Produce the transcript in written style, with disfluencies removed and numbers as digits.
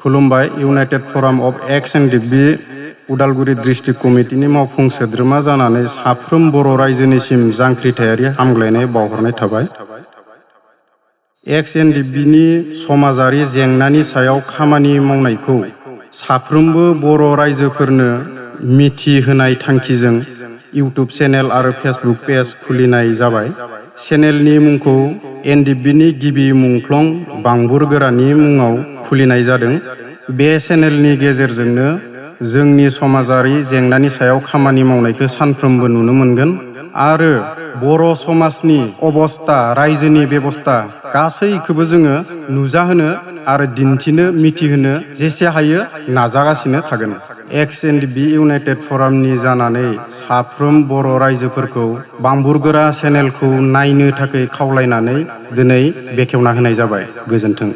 खुलुमबाय united forum of ex NDFB Udalguri district कमिटिनि मावफुं सोद्रोमा जानानै साफ्रोम बर' रायजोनिसिम जांख्रिथायारि हामग्लायनाय बावहरनाय थाबाय। एक्स एनडीएफबीनि समाजारि जेंनानि सायाव खामानि मावनायखौ साफ्रोमबो बर' रायजोफोरनो मिथिहोनाय थांखिजों इउट्यूब चेनेल आरो फेसबुक पेज खुलिनाय जाबाय। चेनेलनि मुंखौ एनडीएफबीनि गिबि मुंख्लं बांबुरगोरानि मुङाव खुलिनाय जादों। बे चेनेलनि गेजेरजोंनो जोंनि समाजारि जेंनानि सायाव खामानि मावनायखौ सानफ्रोमबो नुनो मोनगोन आरो बर' समाजनि अबस्था रायजोनि बेबस्था गासैखौबो जोङो नुजाहोनो आरो दिन्थिनो मिथिहोनो जेसे हायो नाजागासिनो थागोन। एक्स एनडीएफबी इउनाइटेड फरामनि जानानै साफ्रोम बर' रायजोफोरखौ बांबुरगोरा चेनेलखौ नायनो थाखाय खावलायनानै दिनै बेखेवना होनाय जाबाय। गोजोन्थों।